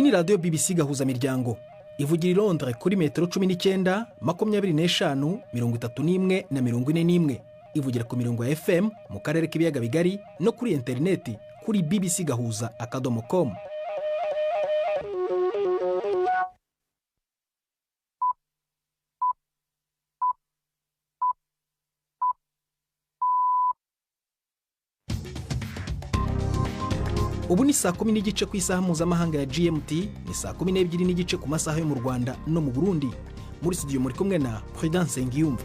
Iyi ni radiyo BBC Gahuzamiryango, ivugira i Londres kuri metero 19, 25, 31 na 41. Ivugira ku mirongo ya FM mu karere k'ibiyaga bigari no kuri interineti kuri bbcgahuza.com. Ubu ni 10:30 ku isaha mpuzamahanga ya GMT, ni 12:30 ku masaha yo mu Rwanda no mu Burundi. Muri studio muri kumwe na Prudence Nsengiyumva.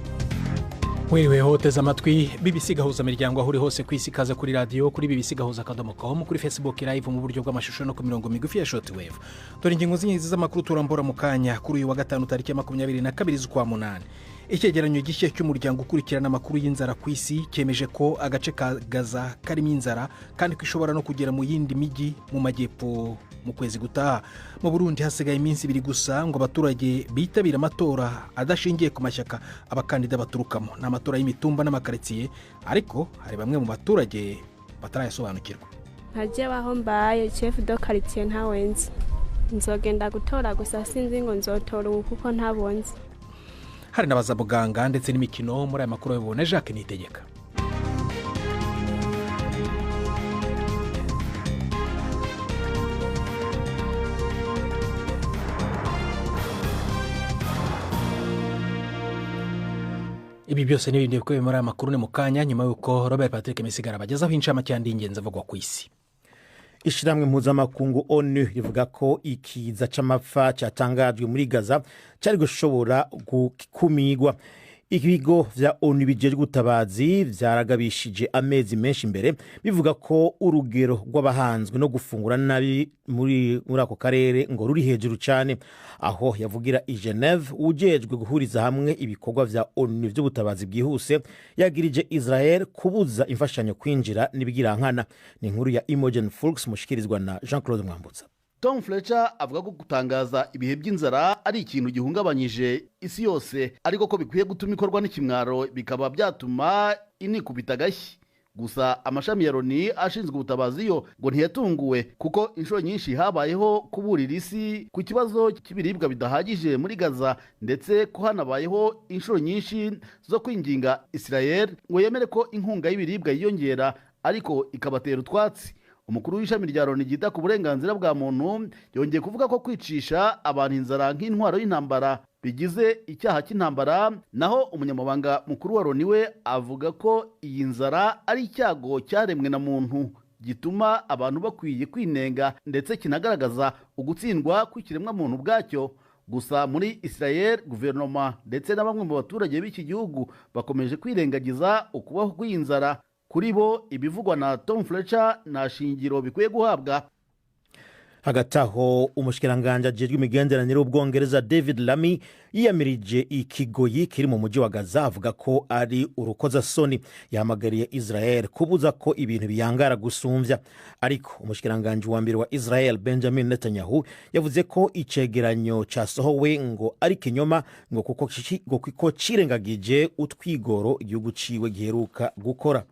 Wiriwe hoteze amatwi BBC Gahuza Miryango aho uri hose ku isi, kaza kuri radiyo kuri bbcgahuza.com, kuri Facebook Live mu buryo bw'amashusho no ku mirongo migufi ya shortwave. Dore ingingo z'ingenzi z'amakuru turambura mu kanya kuri uyu wa gatanu tariki ya 22 z'ukwa munani. Icyegeranyo gishya cy'umuryango ukurikirana amakuru y'inzara ku isi cyemeje ko agace ka Gaza karimo inzara kandi ko ishobora no kugera mu yindi mijyi mu majyepfo mu kwezi gutaha. Mu Burundi hasigaye iminsi 2 gusa ngo abaturage bitabire amatora adashingiye ku mashyaka abakandida baturukamo. Ni amatora y'imitumba n'amakaritsiye, ariko hari bamwe mu baturage batarayasobanukirwa. Ntajye baho mbaye chef de quartier ntawenze, nzogenda gutora gusa sinzi ngo nzotora ubu kuko ntabonze. Hari n'abazabuganga ndetse n'imikino muri aya makuru yabone Jacques Nitegeka. Ibi byose n'ibindi bikubiye muri aya makuru ni mu kanya, nyuma y'uko Robert Patrick Misigara abagezaho incamake y'andi y'ingenzi avugwa ku isi. Ishyirahamwe mpuzamakungu ONU rivuga ko ikiza c'amapfa cyatangajwe muri Gaza cyari gushobora gukumigwa. Ibigo vya ONU bijejwe ubutabazi vyaragabishije amezi menshi imbere, bivuga ko urugero rw'abahanzwe no gufungura nabi muri ako karere ngo ruri hejuru cyane. Aho yavugira i Geneve, ujejwe guhuriza hamwe ibikorwa vya ONU vy'ubutabazi bwihuse yagirije Israel kubuza imfashanyo kwinjira n'ibigirankana. Ni inkuru ya Imogen Fulks mushikirizwa na Jean Claude Mwambutsa. Tom Fletcher avuga ko gutangaza ibihe by'inzara ari ikintu gihungabanyije isi yose, ariko ko bikwiye gutuma ikorwa n'ikimwaro bikaba byatuma inikubita agashyi. Gusa amashami ya Loni ashinzwe ubutabazi yo ngo ntiyatunguwe, kuko inshuro nyinshi habayeho kuburira isi ku kibazo cy'ibiribwa bidahagije muri Gaza, ndetse ko hanabayeho inshuro nyinshi zo kwinginga Israel ngo yemere ko inkunga y'ibiribwa yiyongera, ariko ikabatera utwatsi. Umukuru w'ishami rya Loni ryita ku burenganzira bwa muntu yongeye kuvuga ko kwicisha abantu inzara nk'intwaro y'intambara bigize icyaha cy'intambara, naho umunyamabanga mukuru wa Loni we avuga ko iyi nzara ari icyago cyaremwe na muntu gituma abantu bakwiye kwinenga, ndetse kinagaragaza ugutsindwa kw'ikiremwa muntu ubwacyo. Gusa muri Israel, guverinoma ndetse na bamwe mu baturage b'iki gihugu bakomeje kwirengagiza ukubaho kw'iyi nzara. Kuri bo ibivugwa na Tom Fletcher nta shingiro bikwiye guhabwa. Hagati aho umushikiranganji ajejwe imigenderanire w'Ubwongereza David Lammy yiyamirije ikigoyi kiri mu mujyi wa Gaza, avuga ko ari urukozasoni. Yahamagariye Israel kubuza ko ibintu biyangara gusumvya. Ariko umushikiranganji wa mbere wa Israel Benjamin Netanyahu yavuze ko icegeranyo casohowe ngo ari kinyoma, ngo kuko cirengagije utwigoro igihugu ciwe giheruka gukora.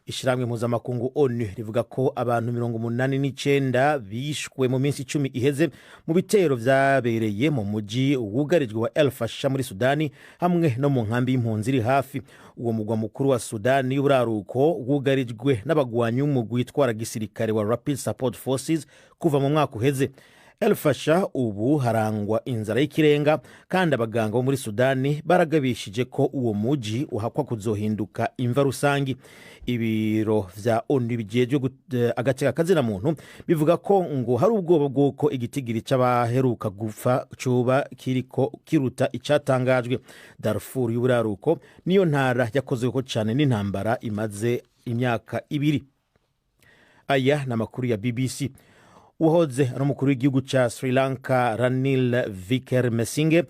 Ishyirahamwe mpuzamakungu ONU rivuga ko abantu 89 bishwe mu minsi 10 iheze mu bitero vyabereye mu mujyi wugarijwe wa El Fasher muri Sudani hamwe no mu nkambi y'impunzi iri hafi. Uwo mugwa mukuru wa Sudani y'uburaruko wugarijwe n'abagwanyi b'umugwi witwara gisirikare wa Rapid Support Forces kuva mu mwaka uheze. El Fasher ubu harangwa inzara y'ikirenga, kandi abaganga bo muri Sudani baragabishije ko uwo muji uhakwa kuzohinduka imva rusangi. Ibiro vya ONU bijejwe agateka kazina muntu bivuga ko ngo hari ubwoba bw'uko igitigiri c'abaheruka gupfa coba kiriko kiruta icatangajwe. Darfur y'uburaruko niyo ntara yakozweko cane n'intambara imaze imyaka 2. Aya ni amakuru ya BBC. Uwahoze ari umukuru w'igihugu ca Sri Lanka Ranil Wickremesinghe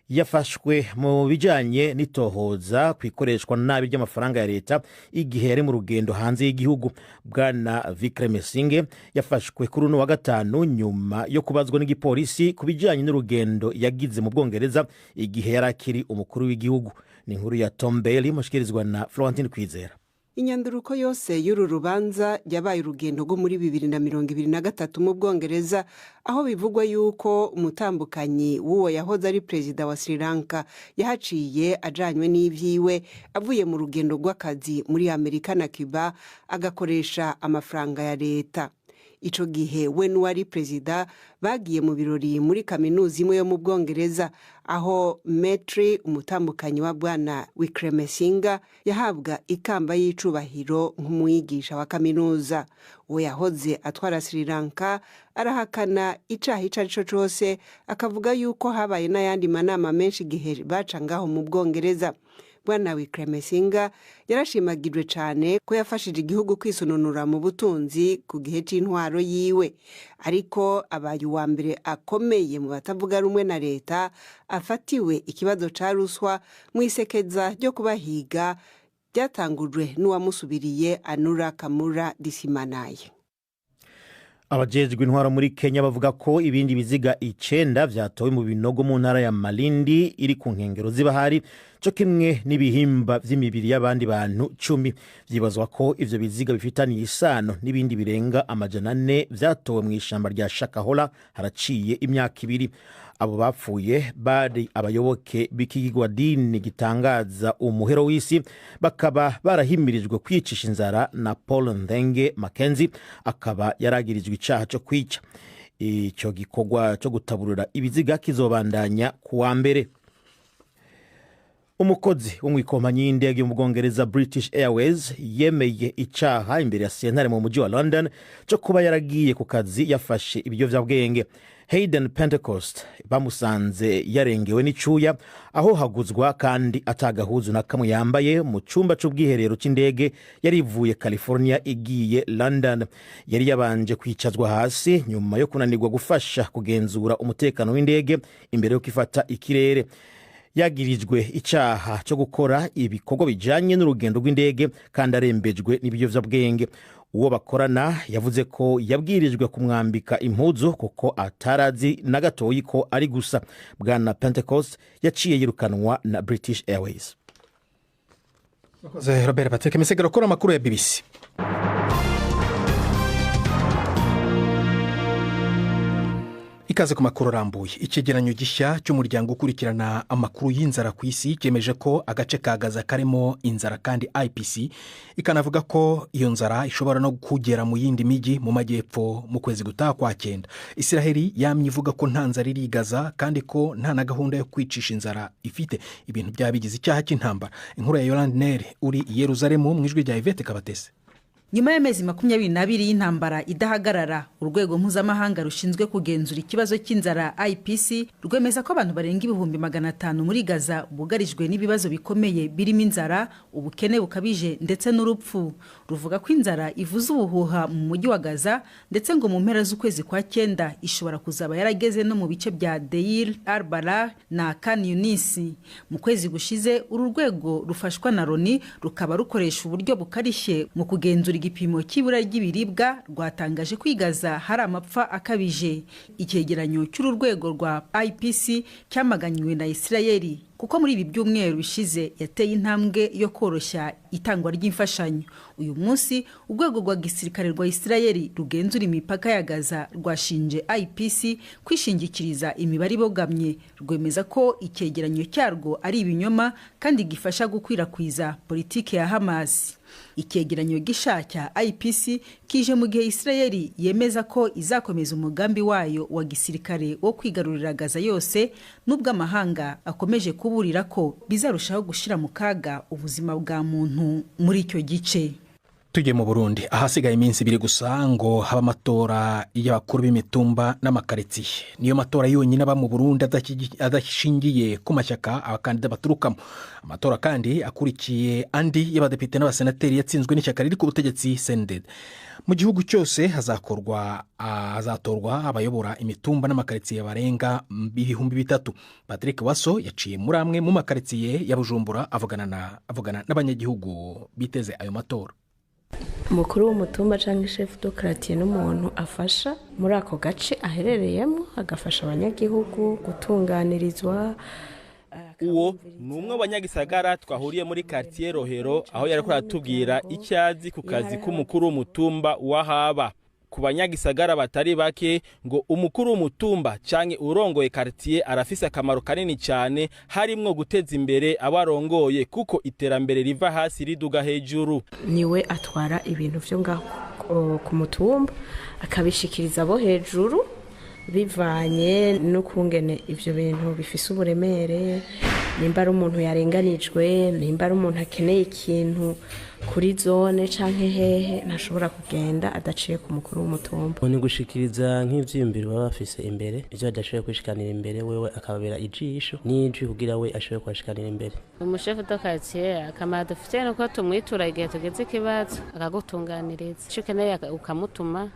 yafashwe mu bijanye n'itohoza ku ikoreshwa nabi ry'amafaranga ya leta igihe yari mu rugendo hanze y'igihugu. Bwana Wickremesinghe yafashwe kuri uno wa gatanu nyuma yo kubazwa n'igipolisi ku bijanye n'urugendo yagize mu Bwongereza igihe yari akiri umukuru w'igihugu. Ni inkuru ya Tom Bailey mushikirizwa na Florentine Kwizera. Inyanduruko yose y'uru rubanza yabaye urugendo rwo muri 2023 mu Bwongereza, aho bivugwa yuko umutambukanyi w'uwo yahoze ari perezida wa Sri Lanka yahaciye ajanywe n'ivyiwe avuye mu rugendo rw'akazi muri Amerika na Cuba, agakoresha amafaranga ya leta. Ico gihe we n'uwari perezida bagiye mu birori muri kaminuza imwe yo mu Bwongereza, aho Metri, umutambukanyi wa bwana Wickremesinghe, yahabwa ikamba y'icubahiro nk'umwigisha wa kaminuza. Uwo yahoze atwara Sri Lanka arahakana icaha ico arico cose, akavuga yuko habaye n'ayandi manama menshi igihe baca ngaho mu Bwongereza. Bwana Wickremesinghe yarashimagijwe cyane ko yafashije igihugu kwisununura mu butunzi ku gihe c'intwaro yiwe, ariko abaye uwa mbere akomeye mu batavuga rumwe na leta afatiwe ikibazo ca ruswa mu isekeza ryo kubahiga ryatangujwe n'uwamusubiriye Anura Kamura Disimanaye. Abajejwe intwaro muri Kenya bavuga ko ibindi biziga 9 vyatowe mu binogo mu ntara ya Malindi iri ku nkengero z'ibahari, co kimwe n'ibihimba vy'imibiri y'abandi bantu 10. Vyibazwa ko ivyo biziga bifitaniye isano n'ibindi birenga 400 vyatowe mu ishamba rya Shakahola haraciye imyaka 2. Abo bapfuye bari abayoboke b'ikigwa dini gitangaza umuhero w'isi, bakaba barahimirijwe kwicisha inzara na Paul Nthenge Mackenzie, akaba yaragirijwe icaha co kwica. Ico gikorwa co gutaburura ibiziga kizobandanya kuwa mbere. Umukozi wo mw'ikompanyi y'indege mu Bwongereza British Airways yemeye icaha imbere ya sentare mu mujyi wa London co kuba yaragiye ku kazi yafashe ibiyovyabwenge. Hayden Pentecost bamusanze yarengewe n'icuya aho haguzwa kandi atagahuzu na kamwe yambaye mu cumba c'ubwiherero c'indege yari ivuye California igiye London. Yari yabanje kwicazwa hasi nyuma yo kunanirwa gufasha kugenzura umutekano w'indege imbere yo kwifata ikirere. Yagirijwe icaha cyo gukora ibikorwa bijanye n'urugendo rw'indege kandi arembejwe n'ibiyovyabwenge. Uwo bakorana yavuze ko yabwirijwe kumwambika impuzu kuko atarazi na gatoyi ko ari gusa. Bwana Pentecost yaciye yirukanwa na British Airways. Murakoze Robert Patrick Misigaro kuri amakuru ya BBC. Ikaze ku makuru arambuye. Icyegeranyo gishya cy'umuryango ukurikirana amakuru y'inzara ku isi cyemeje ko agace ka Gaza karimo inzara, kandi IPC ikanavuga ko iyo nzara ishobora no kugera mu yindi mijyi mu majyepfo mu kwezi gutaha kwa 9. Israheli yamye ivuga ko nta nzara iri Gaza kandi ko nta na gahunda yo kwicisha inzara ifite, ibintu byabigize icyaha cy'intambara. Inkuru ya Yolande Nere uri i Yerusalemu mu ijwi rya Yvette Kabatese. Nyuma y'amezi 22 y'intambara idahagarara, urwego mpuzamahanga rushinzwe kugenzura ikibazo cy'inzara IPC rwemeza ko abantu barenga 500,000 muri Gaza bugarijwe n'ibibazo bikomeye birimo inzara, ubukene bukabije ndetse n'urupfu. Ruvuga ko inzara ivuza ubuhuha mu mujyi wa Gaza, ndetse ngo mu mpera z'ukwezi kwa 9 ishobora kuzaba yarageze no mu bice bya Deir al-Balah na Khan Yunis. Mu kwezi gushize uru rwego rufashwa na Loni rukaba rukoresha uburyo bukarishye mu kugenzura igipimo cy'ibura ry'ibiribwa, rwatangaje ko i Gaza hari amapfa akabije. Icyegeranyo cy'uru rwego rwa IPC cyamaganywe na Israeli kuko muri ibi byumweru bishize yateye intambwe yo koroshya itangwa ry'imfashanyo. Uyu munsi urwego rwa gisirikare rwa Israeli rugenzura imipaka ya Gaza rwashinje IPC kwishingikiriza imibare ibogamye, rwemeza ko icyegeranyo cyarwo ari ibinyoma kandi gifasha gukwirakwiza politike ya Hamas. Icyegeranyo gisha cya IPC kije mu gihe Israeli yemeza ko izakomeza umugambi wayo wa gisirikare wo kwigarurira Gaza yose, nubwo amahanga akomeje kuburira ko bizarushaho gushira mu kaga ubuzima bwa muntu muri icyo gice. Tujye mu Burundi ahasigaye iminsi 2 gusa ngo haba amatora y'abakuru b'imitumba n'amakaritsiye. Niyo matora yonyine aba mu Burundi adashingiye ku mashyaka abakandida baturukamo. Amatora kandi akurikiye andi y'abadepite n'abasenateri yatsinzwe n'ishyaka riri ku butegetsi CNDD. Mu gihugu cyose hazatorwa abayobora imitumba n'amakaritsiye barenga 3000. Patrick Waso yaciye muri amwe mu makaritsiye ya Bujumbura avugana n'abanyagihugu biteze ayo matora. Umukuru w'umutumba cyangwa chef de quartier n'umuntu afasha muri ako gace aherereyemo, agafasha abanyagihugu gutunganirizwa. Uwo ni umwe mu banyagisagara twahuriye muri quartier Rohero, aho yariko aratubwira icyo azi ku kazi k'umukuru w'umutumba wahaba. Ku banyagisagara batari bake, ngo umukuru w'umutumba canke urongoye quartier arafise akamaro kanini cyane, harimwo guteza imbere abo arongoye, kuko iterambere riva hasi riduga hejuru. Niwe atwara ibintu vyo ngaho ku mutumba, akabishikiriza abo hejuru bivanye n'ukungene ivyo bintu bifise uburemere, nimba ari umuntu yarenganijwe, nimba ari umuntu akeneye ikintu kuri zone canke hehe, ntashobora kugenda adaciye ku mukuru w'umutumba. Ni gushikiriza nk'ivyiyumviro baba bafise imbere, ivyo badashoboye kwishikanira imbere, wewe akababera ijisho n'ijwi kugira we ashobore kubashikanira imbere. Umushefu de quartier, akamaro dufite nuko tumwitura igihe tugeze ikibazo, akagutunganiriza ico ukeneye, ukamutuma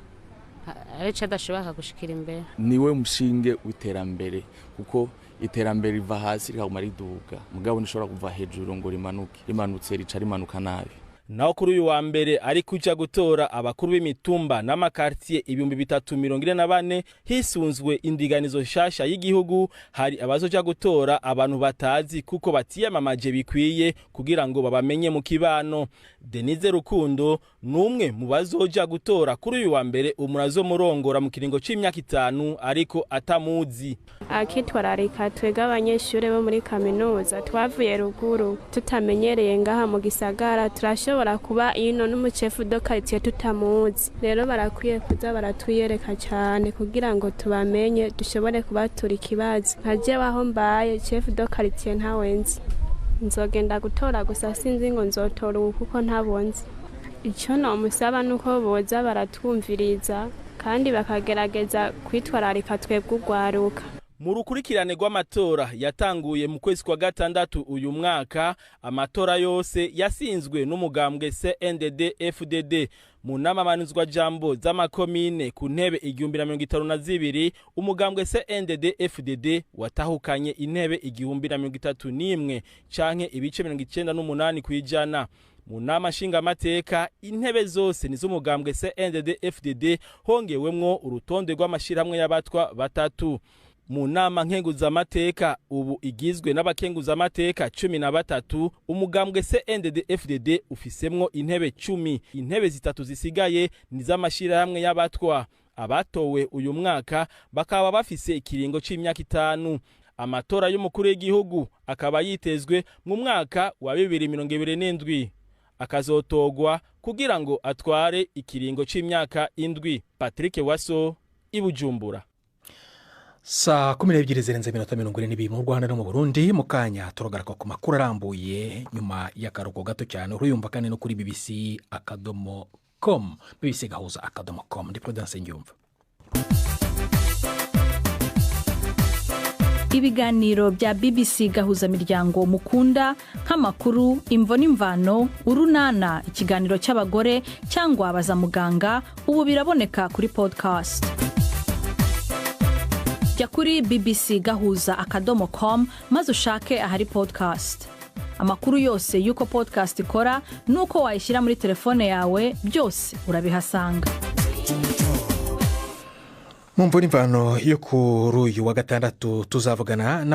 arico adashobora akagushikira imbere. Niwe mushinge w'iterambere, kuko iterambere riva hasi rikaguma riduga, mugabo ntishobora kuva hejuru ngo rimanuke. Rimanutse rica rimanuka nabi. Naho kuri uyu wa mbere ari kuja gutora abakuru b'imitumba n'amakartier 3044 hisunzwe indiganizo nshasha y'igihugu, hari abazoja gutora abantu batazi kuko batiyamamaje bikwiye kugira ngo babamenye mu kibano. Denise Rukundo numwe mu bazoja gutora kuri uyu wa mbere umurazo murongora mu kiringo c'imyaka 5 ariko atamuzi. Akitwararika twega abanyeshure bo muri kaminuza twavuye ruguru tutamenyereye ngaha mu gisagara, turashobora kuba ino n'umucefu do quartier tutamuzi. Rero barakwiye kuza baratwiyereka cyane kugira ngo tubamenye, dushobore kubatura ikibazo. Nkaje waho mbaye, chef do quartier ntawenzi, nzogenda gutora gusa sinzi ngo nzotora ubu kuko ntabonze. Icyo nomusaba nuko boza baratwumviriza kandi bakagerageza kwitwararika twebwe urwaruka. Mu rukurikirane rw'amatora yatanguye mu kwezi kwa gatandatu uyu mwaka, amatora yose yasinzwe n'umugambwe CNDD FDD. Mu nama manuzwa jambo z'amakomine ku ntebe 1052, umugambwe CNDD FDD watahukanye intebe 1031 canke ibice 98%. Mu nama nshingamateka intebe zose ni z'umugambwe CNDD FDD, hongewemwo urutonde rw'amashirahamwe y'abatwa batatu. Mu nama nkenguzamateka ubu igizwe n'abakenguzamateka 13, umugambwe CNDD FDD ufisemwo intebe 10. Intebe zitatu zisigaye ni z'amashirahamwe y'abatwa. Abatowe uyu mwaka bakaba bafise ikiringo c'imyaka 5. Amatora y'umukuru w'igihugu akaba yitezwe mu mwaka wa 2027, akazotogwa kugira ngo atware ikiringo c'imyaka 7. Patrick Waso, Ibujumbura. Saa 12 zirenze iminota 42 mu Rwanda no mu Burundi. Mu kanya turagaruka ku makuru arambuye nyuma y'akaruhuko gato cyane. Uruyumva kandi no kuri bbc.com, bbcgahuza.com. Ndi Prudence Nyumva. Ibiganiro bya BBC Gahuza Miryango mukunda nk'amakuru, imvo n'imvano, urunana, ikiganiro cy'abagore cyangwa abaza muganga, ubu biraboneka kuri podcast. Jya kuri bbcgahuza.com maze ushake ahari podcast. Amakuru yose y'uko podcast ikora n'uko wayishyira muri telefone yawe byose urabihasanga. Mu mvura imvano yo kuri uyu wa gatandatu tuzavugana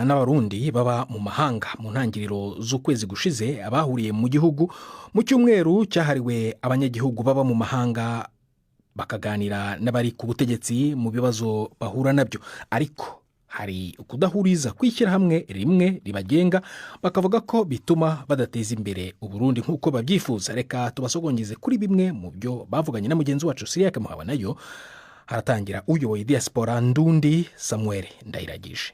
n'abarundi baba mu mahanga. Mu ntangiriro z'ukwezi gushize abahuriye mu gihugu mu cyumweru cyahariwe abanyagihugu baba mu mahanga, bakaganira n'abari ku butegetsi mu bibazo bahura nabyo, ariko hari ukudahuriza kwishyirahamwe rimwe ribagenga, bakavuga ko bituma badateza imbere Uburundi nk'uko babyifuza. Reka tubasogongeze kuri bimwe mu byo bavuganye na mugenzi wacu Siriya Muhabanayo. Haratangira uyoboye diaspora Ndundi, Samuel Ndayiragije.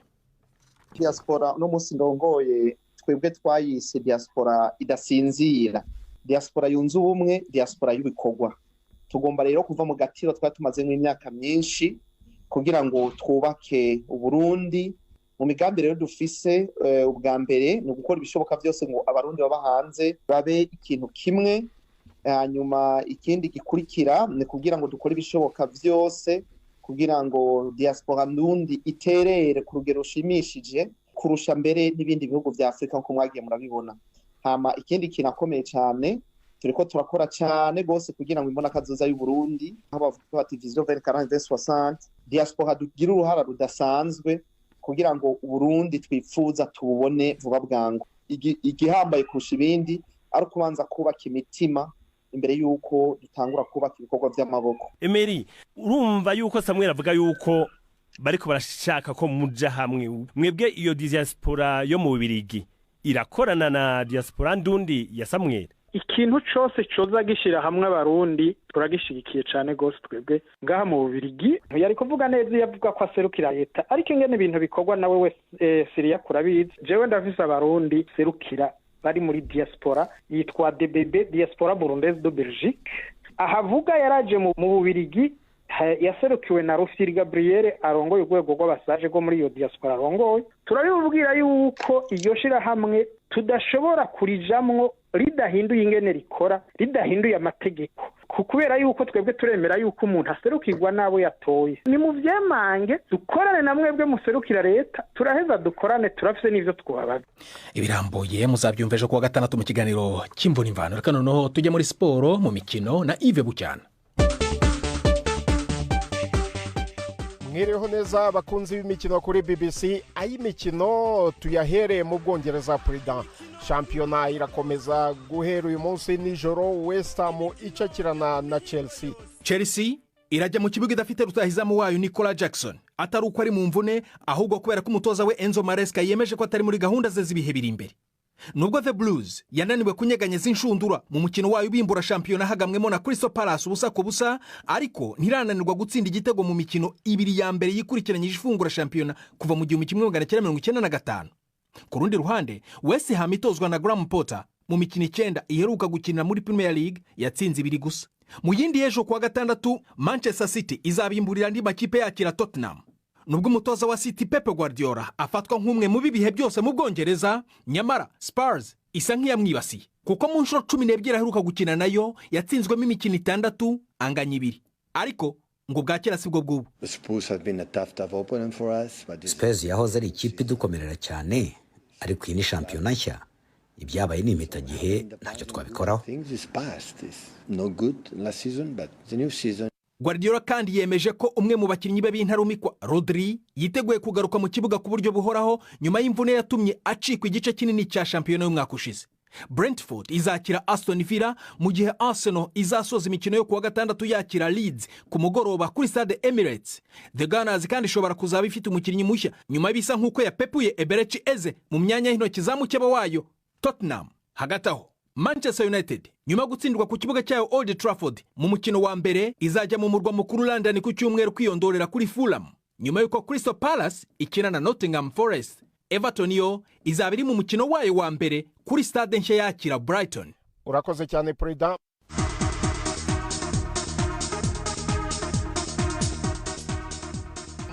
Diaspora no munsi ndongoye twebwe twayise diaspora idasinzira, diaspora yunze ubumwe, diaspora y'ibikorwa. Tugomba rero kuva mu gatiro twari tumazemo imyaka myinshi kugira ngo twubake Uburundi. Mu migambi rero dufise, ubwa mbere ni ugukora ibishoboka byose ngo abarundi baba hanze babe ikintu kimwe. Hanyuma ikindi gikurikira ni kugira ngo dukore ibishoboka byose kugira ngo diaspora Ndundi iterere ku rugero rushimishije kurusha mbere n'ibindi bihugu vya Afrika nko mwagiye murabibona. Hama ikindi kinakomeye cyane, turiko turakora cyane gose kugira ngo imbona kazoza y'u Burundi, aho bavuga bati vision 2040 2060, diaspora dugira uruhara rudasanzwe Kugira ngo Uburundi twifuza tububone vuba bwangu. Igihambaye kurusha ibindi ari ukubanza kubaka imitima imbere y'uko dutangura kubaka ibikorwa by'amaboko. Emery, urumva yuko Samuel avuga yuko bariko barashaka ko muja hamwe. Mwebwe iyo diaspora yo mu Bubirigi irakorana na diaspora ndundi ya Samuel? Ikintu cose coza gishira hamwe Abarundi turagishigikiye cane gose. Twebwe ngaha mu Bubirigi, yari kuvuga neza iyo avuga ko aserukira leta, ariko ingene ibintu bikorwa nawe wese Siriya kurabizi. Jewe ndafise Abarundi serukira bari muri diaspora yitwa DBB, Diaspora Burundaise de Belgique. Ahavuga yaraje mu Bubirigi, yaserukiwe na Rufyiri Gabriel arongoye urwego rw'abasaje rwo muri iyo diaspora arongoye. Turabibabwira yuko iryo shirahamwe tudashobora kurijamwo ridahinduye ingene rikora, ridahinduye amategeko, kubera yuko twebwe turemera yuko umuntu aserukirwa n'abo yatoye. Ni mu vyemange dukorane na mwebwe muserukira leta, turaheza dukorane, turafise n'ivyo twabaza. Ibirambuye muzabyumva ejo kuwa gatandatu mu kiganiro cy'Imvura Imvano. Reka noneho tujye muri siporo, mu mikino na Yves Bucyana. Mwiriho neza abakunzi b'imikino kuri BBC. Ay'imikino tuyahereye mu Bwongereza, President. Shampiyona irakomeza guhera uyu munsi nijoro, West Ham icakirana na Chelsea. Chelsea irajya mu kibuga idafite rutahizamu wayo Nicola Jackson, atari uko ari mu mvune, ahubwo kubera ko umutoza we Enzo Maresca yemeje ko atari muri gahunda ze z'ibihe biri imbere. Nubwo The Blues yananiwe kunyeganyeza inshundura mu mukino wayo ubimbura shampiyona hagamwemo na Crystal Palace 0-0, ariko ntirananirwa gutsinda igitego mu mikino ibiri ya mbere yikurikiranyije ifungura shampiyona kuva mu 1995. Ku rundi ruhande, West Ham itozwa na Graham Potter mu mikino 9 iheruka gukina muri Premier League yatsinze ibiri gusa. Mu yindi y'ejo kuwa gatandatu, Manchester City izabimburira andi makipe yakira Tottenham. Nubwo umutoza wa City Pep Guardiola afatwa nk'umwe mu bibihe byose mu Bwongereza, nyamara Spurs isa nk'iyamwibasiye, kuko mu nshuro 12 aheruka gukina nayo yatsinzwemo imikino 6 anganya 2. Ariko ngo bwa kera sibwo bw'ubu. Spurs yahoze ari ikipe idukomerera cyane, ariko iyi ni shampiyona nshya. Ibyabaye ni impitagihe, ntacyo twabikoraho. Guardiola kandi yemeje ko umwe mu bakinnyi be b'intarumikwa Rodri yiteguye kugaruka mu kibuga ku buryo buhoraho nyuma y'imvune yatumye acikwa igice kinini cya shampiyona y'umwaka ushize. Brentford izakira Aston Villa, mu gihe Arsenal izasoza imikino yo kuwa gatandatu yakira Leeds ku mugoroba kuri stade Emirates. The Gunners kandi ishobora kuzaba ifite umukinnyi mushya nyuma y'ibisa nk'uko yapepuye Eberechi Eze mu myanya y'intoki za mukeba wayo Tottenham. Hagati aho, Manchester United nyuma yo gutsindwa ku kibuga cyayo Old Trafford mu mukino wa mbere izajya mu murwa mukuru London ku cyumweru kwiyondorera kuri Fulham, nyuma y'uko Crystal Palace ikina na Nottingham Forest. Everton yo izaba iri mu mukino wayo wa mbere kuri stade nshya yakira Brighton. Urakoze cyane, President.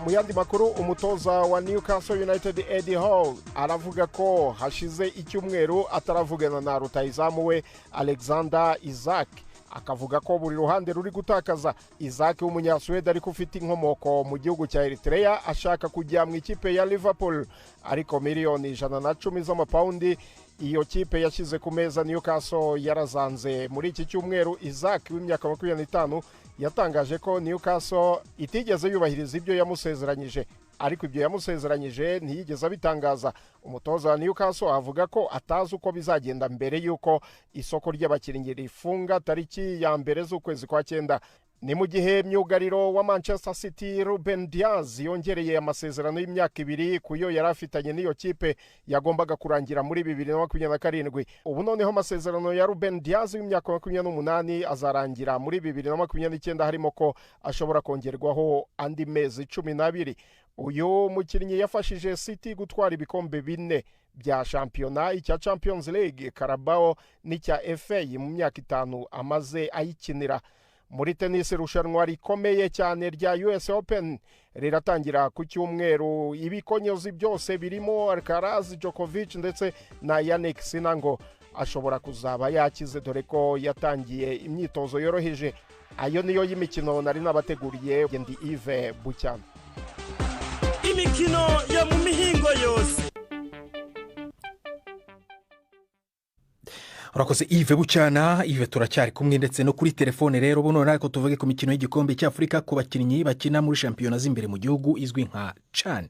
Mu yandi makuru, umutoza wa Newcastle United Eddie Howe aravuga ko hashize icyumweru ataravugana na rutahizamu we Alexander Isak, akavuga ko buri ruhande ruri gutakaza. Isak w'umunyasuwede ariko ufite inkomoko mu gihugu cya Eritrea ashaka kujya mu ikipe ya Liverpool, ariko miliyoni 110 z'amapawundi iyo kipe yashyize ku meza Newcastle yarazanze. Muri iki cyumweru, Isak w'imyaka 25 yatangaje ko Newcastle itigeze yubahiriza ibyo yamusezeranyije, ariko ibyo yamusezeranyije ntiyigeze abitangaza. Umutoza wa Newcastle avuga ko atazi uko bizagenda mbere y'uko isoko ry'abakinnyi rifunga tariki ya 1 z'ukwezi kwa 9. Ni mu gihe myugariro wa Manchester City Ruben Dias yongereye amasezerano y'imyaka 2 ku yo yari afitanye n'iyo kipe yagombaga kurangira muri 2027. Ubu noneho amasezerano ya Ruben Dias w'imyaka 28 azarangira muri 2029, harimo ko ashobora kongerwaho andi mezi 12. Uyu mukinnyi yafashije City gutwara ibikombe bine bya shampiyona, icya Champions League, Carabao n'icya FA mu myaka 5 amaze ayikinira. Muri tennis, irushanwa rikomeye cyane rya US Open riratangira ku cyumweru. Ibikonyozi byose birimo Alcaraz, Djokovic ndetse na Jannik Sinner ngo ashobora kuzaba yakize, dore ko yatangiye imyitozo yoroheje. Ayo niyo y'imikino nari nabateguriye. Ndi Yves Bucyana. Imikino yo mu mihingo yose. Urakoze Yves Bucyana. Yves turacyari kumwe ndetse no kuri telefone. Rero buno ariko tuvuge ku mikino y'igikombe cy'Afurika ku bakinnyi bakina muri shampiyona z'imbere mu gihugu izwi nka CHAN.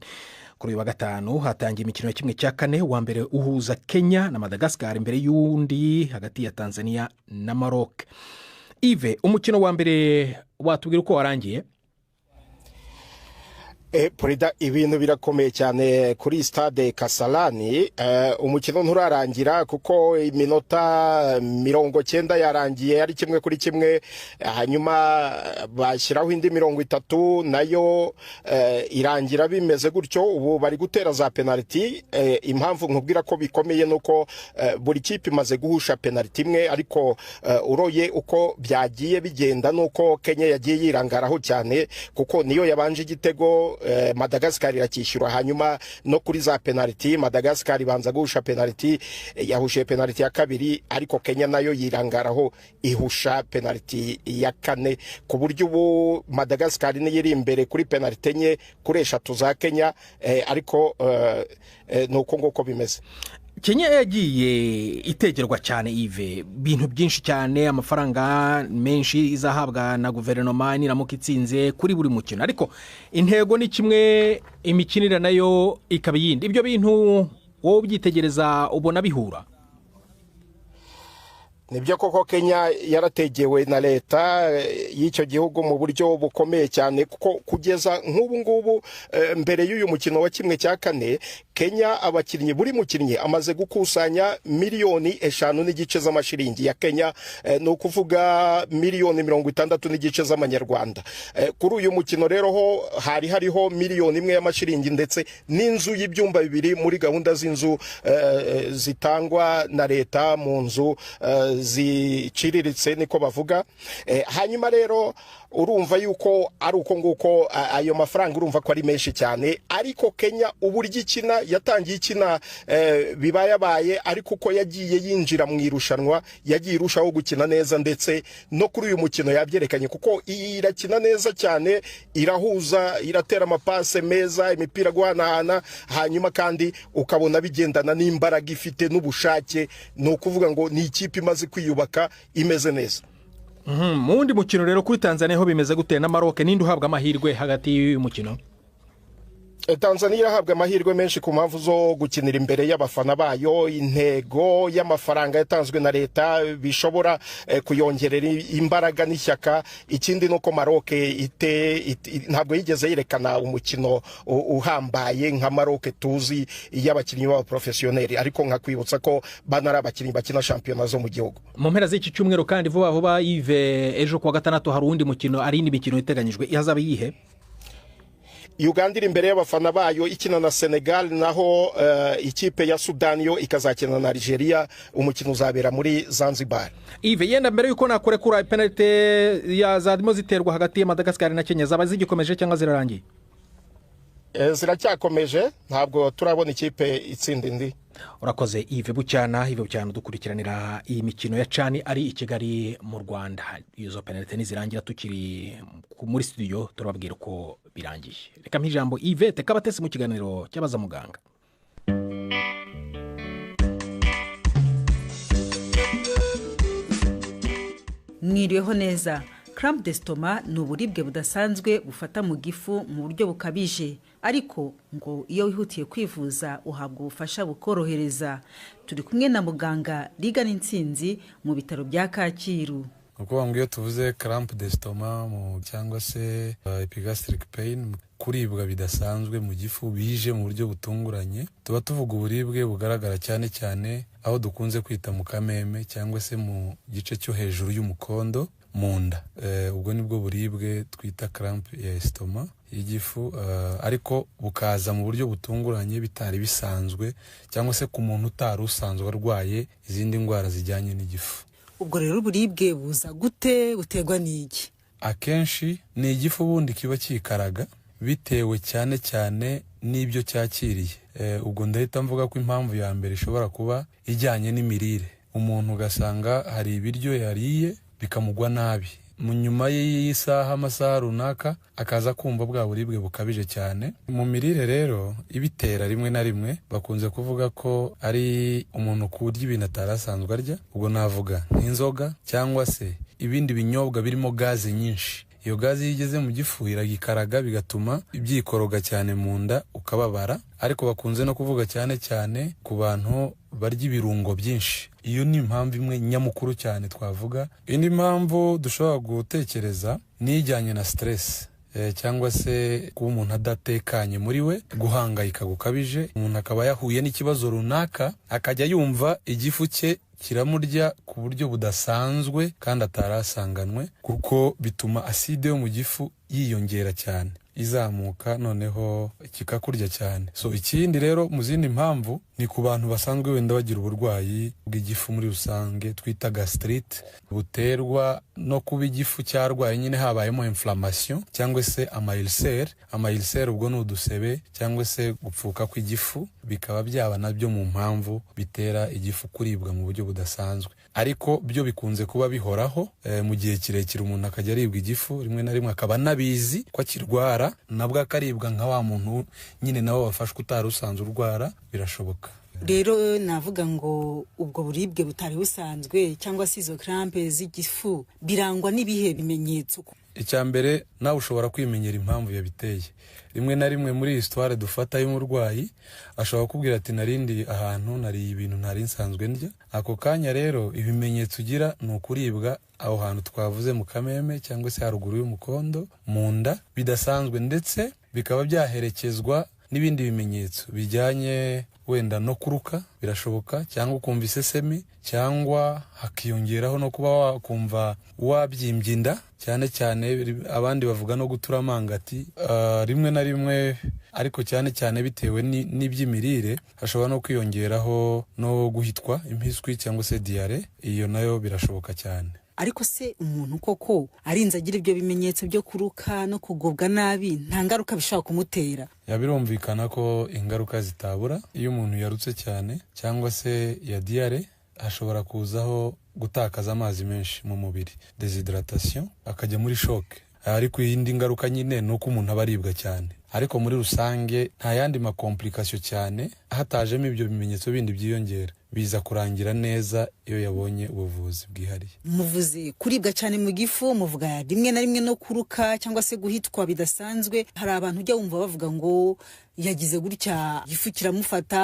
Kuri uyu wa gatanu hatangiye imikino ya 1/4, uwa mbere uhuza Kenya na Madagascar imbere y'undi hagati ya Tanzania na Maroc. Yves, umukino wa mbere watubwira uko warangiye? Perezida, ibintu birakomeye cyane kuri stade Kasarani. Umukino nturarangira kuko iminota 90 yarangiye ari 1-1, hanyuma bashyiraho indi 30 nayo irangira bimeze gutyo. Ubu bari gutera za penaliti. Impamvu nkubwira ko bikomeye nuko buri kipe imaze guhusha penaliti imwe, ariko uroye uko byagiye bigenda nuko Kenya yagiye yirangaraho cyane kuko niyo yabanje igitego, Madagascar irakishyura, hanyuma no kuri za penaliti Madagascar ibanza guhusha penaliti, yahushe penaliti ya kabiri, ariko Kenya nayo yirangaraho ihusha penaliti ya kane, ku buryo ubu Madagascar niyo iri imbere kuri penaliti 4 kuri 3 za Kenya, ariko nuko nguko bimeze. Kenya yagiye itegerwa cyane Yves, ibintu byinshi cyane, amafaranga menshi izahabwa na guverinoma niramuka itsinze kuri buri mukino, ariko intego ni kimwe, imikinire nayo ikaba iyindi. Ibyo bintu wowe ubyitegereza ubona bihura? Nibyo koko Kenya yarategewe na leta y'icyo gihugu mu buryo bukomeye cyane, kuko kugeza nk'ubu ngubu mbere y'uyu mukino wa 1/4 Kenya abakinnyi, buri mukinnyi amaze gukusanya miliyoni 5.5 z'amashiringi ya Kenya, ni ukuvuga miliyoni 60.5 z'amanyarwanda. Kuri uyu mukino rero ho hari hariho miliyoni 1 y'amashiringi ndetse n'inzu y'ibyumba 2 muri gahunda z'inzu zitangwa na leta mu nzu ziciriritse niko bavuga. Hanyuma rero urumva yuko ari uko nguko ayo mafaranga urumva ko ari menshi cyane, ariko Kenya uburyo ikina, yatangiye ikina bibayabaye, ariko uko yagiye yinjira mu irushanwa yagiye irushaho gukina neza, ndetse no kuri uyu mukino yabyerekanye kuko irakina neza cyane, irahuza, iratera amapase meza, imipira guhanahana, hanyuma kandi ukabona bigendana n'imbaraga ifite n'ubushake. Ni ukuvuga ngo ni ikipe imaze kwiyubaka imeze neza. Mu wundi mukino rero kuri Tanzania ho bimeze gute na Maroc? Ninde uhabwa amahirwe hagati y'uyu mukino? Tanzania irahabwa amahirwe menshi ku mpamvu zo gukinira imbere y'abafana bayo, intego y'amafaranga yatanzwe na leta bishobora kuyongerera imbaraga n'ishyaka. Ikindi nuko Maroc ntabwo yigeze yerekana umukino uhambaye nka Maroc tuzi y'abakinnyi b'abaprofesiyoneri, ariko nkakwibutsa ko banari abakinnyi bakina shampiyona zo mu gihugu. Mu mpera z'iki cyumweru kandi vuba vuba Yves, ejo kuwa gatandatu hari uwundi mukino, ari indi mikino iteganyijwe, ihazaba iyihe? Uganda iri imbere y'abafana bayo ikina na Senegal, naho ikipe ya Sudan yo ikazakina na Algeria, umukino uzabera muri Zanzibar. Yves, yenda mbere yuko nakurekura, penalite ya zadimo ziterwa hagati ya Madagascar na Kenya zaba zigikomeje cyangwa zirarangiye? Ziracyakomeje, ntabwo turabona ikipe itsinda indi. Urakoze Yves Bucyana. Yves Bucyana dukurikiranira iyi mikino ya CHAN ari i Kigali mu Rwanda. Izo penalite nizirangira tukiri muri studio turababwira uko birangiye. Reka mpa ijambo Yvette Kabatesi mu kiganiro cy'abaza muganga. Mwiriweho neza. Cramp d'estomac ni uburibwe budasanzwe bufata mu gifu mu buryo bukabije, ariko ngo iyo wihutiye kwivuza uhabwa ubufasha bukorohereza. Turi kumwe na muganga Rigana Intsinzi mu bitaro bya Kacyiru. Ukuvuga ngo iyo tuvuze cramp d'estomac cyangwa se epigastric pain, kuribwa bidasanzwe mu gifu bije mu buryo butunguranye, tuba tuvuga uburibwe bugaragara cyane cyane aho dukunze kwita mu kameme cyangwa se mu gice cyo hejuru y'umukondo mu nda. Ubwo nibwo buribwe twita cramp ya estomac y'igifu, ariko bukaza mu buryo butunguranye bitari bisanzwe, cyangwa se ku muntu utari usanzwe arwaye izindi ndwara zijyanye n'igifu. Ubwo rero uburibwe buza gute, buterwa n'iki? Akenshi ni igifu ubundi kiba kikaraga bitewe cyane cyane n'ibyo cyakiriye. Ubwo ndahita mvuga ko impamvu ya mbere ishobora kuba ijyanye n'imirire. Umuntu ugasanga hari ibiryo yariye bikamugwa nabi, mu nyuma y'isaha amasaha runaka akaza kumva bwa buribwe bukabije cyane. Mu mirire rero ibitera rimwe na rimwe bakunze kuvuga ko ari umuntu kurya ibintu atarasanzwe arya, ubwo navuga nk'inzoga cyangwa se ibindi binyobwa birimo gaze nyinshi. Iyo gaze iyo igeze mu gifu iragikaraga, bigatuma byikoroga cyane mu nda, ukababara. Ariko bakunze no kuvuga cyane cyane ku bantu barya ibirungo byinshi. Iyo ni impamvu imwe nyamukuru cyane twavuga. Indi mpamvu dushobora gutekereza ni ijyanye na stress, cyangwa se kuba umuntu adatekanye muri we, guhangayika gukabije, umuntu akaba yahuye n'ikibazo runaka, akajya yumva igifu cye kiramurya ku buryo budasanzwe kandi atarasanganwe, kuko bituma aside yo mu gifu yiyongera cyane, izamuka, noneho kikakurya cyane. So ikindi rero mu zindi mpamvu ni ku bantu basanzwe wenda bagira uburwayi bw'igifu muri rusange twita gastrite, buterwa no kuba igifu cyarwaye nyine, habayemo inflammation cyangwa se ama ulcère. Ama ulcère ubwo ni udusebe cyangwa se gupfuka kw'igifu, bikaba byaba nabyo mu mpamvu bitera igifu kuribwa mu buryo budasanzwe. Ariko byo bikunze kuba bihoraho mu gihe kirekire, umuntu akajya aribwa igifu, rimwe na rimwe akaba anabizi ko akirwara, nabwo akaribwa nka wa muntu nyine nawe wafashwe utari usanzwe urwara, birashoboka. Rero navuga ngo ubwo buribwe butari busanzwe cyangwa se izo crampes z'igifu birangwa n'ibihe bimenyetso? Icya mbere, nawe ushobora kwimenyera impamvu yabiteye. Rimwe na rimwe muri iyi histoire dufata y'umurwayi, ashobora kukubwira ati: "Narindi ahantu nariye ibintu ntari nsanzwe ndya." Ako kanya rero ibimenyetso ugira ni ukuribwa aho hantu twavuze mu kameme cyangwa se haruguru y'umukondo mu nda bidasanzwe, ndetse bikaba byaherekezwa n'ibindi bimenyetso bijyanye wenda no kuruka, birashoboka, cyangwa ukumva isesemi, cyangwa hakiyongeraho no kuba wakumva wabyimbye inda cyane cyane. Abandi bavuga no gutura amangati rimwe na rimwe, ariko cyane cyane bitewe n'iby'imirire. Hashobora no kwiyongeraho no guhitwa impiswi cyangwa se diarrhée, iyo nayo birashoboka cyane. Ariko se umuntu koko arinze agira ibyo bimenyetso byo kuruka no kugubwa nabi, nta ngaruka bishobora kumutera? Ya, birumvikana ko ingaruka zitabura. Iyo umuntu yarutse cyane cyangwa se ya diarrhée, hashobora kuzaho gutakaza amazi menshi mu mubiri, déshydratation, akajya muri choc. Ariko iyindi ngaruka nyine ni uko umuntu aba aribwa cyane. Ariko muri rusange nta yandi ma complications cyane hatajemo ibyo bimenyetso bindi byiyongera, biza kurangira neza iyo yabonye ubuvuzi bwihariye. Muvuze kuribwa cyane mu gifu, muvuga rimwe na rimwe no kuruka cyangwa se guhitwa bidasanzwe. Hari abantu ujya wumva bavuga ngo yagize gutya igifu kiramufata,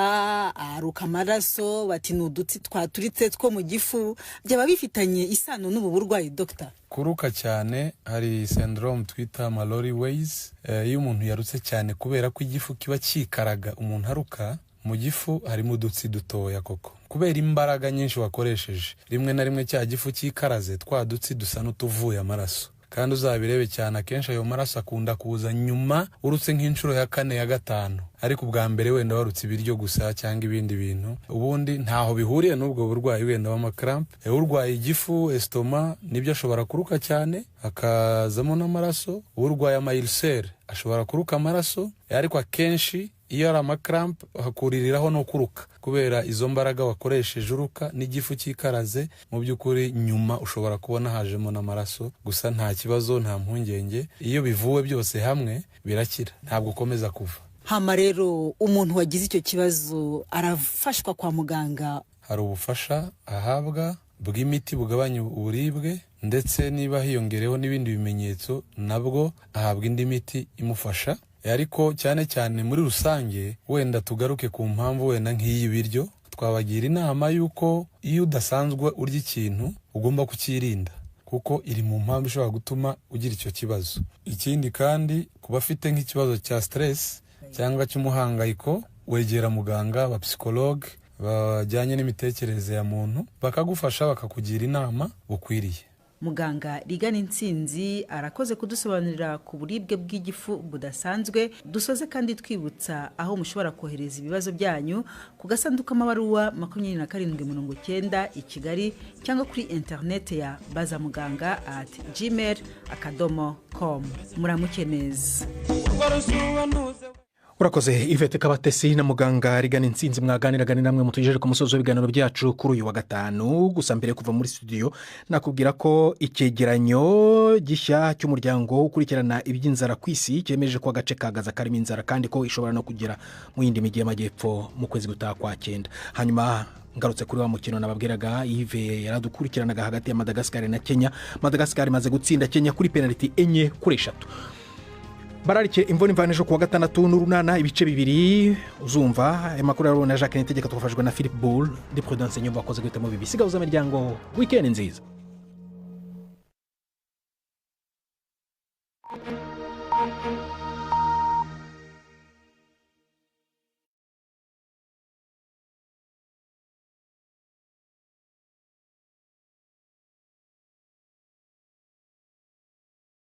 aruka amaraso, bati ni udutsi twaturitse two mu gifu. Byaba bifitanye isano n'ubu burwayi, dogita? Kuruka cyane, hari syndrome twita Mallory Weiss. Iyo umuntu yarutse cyane, kubera ko igifu kiba kikaraga, umuntu aruka, mu gifu harimo udutsi dutoya koko. Kubera imbaraga nyinshi wakoresheje, rimwe na rimwe cya gifu cyikaraze, twa dutsi dusa n'utuvuye amaraso. Kandi uzabirebe cyane, akenshi ayo maraso akunda kuza nyuma urutse nk'inshuro ya kane, ya gatanu, ariko ubwa mbere wenda warutse ibiryo gusa cyangwa ibindi bintu. Ubundi ntaho bihuriye n'ubwo burwayi wenda w'ama crampes. Urwaye igifu, estomac, nibyo, ashobora kuruka cyane hakazamo n'amaraso. Urwaye ama ulcère ashobora kuruka amaraso, ariko akenshi iyo ari ama crampes hakuririraho no kuruka kubera izo mbaraga wakoresheje uruka n'igifu cyikaraze. Mu by'ukuri nyuma ushobora kubona hajemo n'amaraso gusa. Nta kibazo, nta mpungenge, iyo bivuwe byose hamwe birakira, ntabwo ukomeza kuva. Hama rero umuntu wagize icyo kibazo arafashwa kwa muganga? Hari ubufasha ahabwa bw'imiti bugabanya uburibwe, ndetse niba hiyongereho n'ibindi bimenyetso nabwo ahabwa indi miti imufasha. Ariko cyane cyane muri rusange, wenda tugaruke ku mpamvu wenda nk'iy'ibiryo, twabagira inama y'uko iyo udasanzwe urya ikintu ugomba kucyirinda, kuko iri mu mpamvu ishobora gutuma ugira icyo kibazo. Ikindi kandi, ku bafite nk'ikibazo cya stress cyangwa cy'umuhangayiko, wegera muganga, aba psychologue bajyanye n'imitekerereze ya muntu, bakagufasha, bakakugira inama bukwiriye. Muganga Rigana Intsinzi arakoze kudusobanurira ku buribwe bw'igifu budasanzwe. Dusoze kandi twibutsa aho mushobora kohereza ibibazo byanyu: ku gasanduku k'amabaruwa 2790 i Kigali, cyangwa kuri interineti ya bazamuganga@gmail.com. Muramuke neza. Urakoze Ivete Kabatesi na muganga Rigana Intsinzi mwaganiraga. Ni namwe mutugejeje ku musozi w'ibiganiro byacu kuri uyu wa gatanu. Gusa mbere yo kuva muri studio, nakubwira ko icyegeranyo gishya cy'umuryango ukurikirana iby'inzara ku isi cyemeje ko agace ka Gaza karimo inzara, kandi ko ishobora no kugera mu yindi mijyi y'amajyepfo mu kwezi gutaha kwa cyenda. Hanyuma Ngarutse kuri wa mukino nababwiraga, Yves yaradukurikiranaga, hagati ya Madagascar na Kenya. Madagascar imaze gutsinda Kenya kuri penaliti 4-3. Bararike Imvo n'Imvano ejo kuwa gatandatu n'Urunana ibice 2 uzumva aya makuru. Rero na Jacques Nitegeka, twafashwe na Philip Bull de Prudence Nyumva, wakoze guhitamo BBC Gahuzamiryango. Weekend nziza.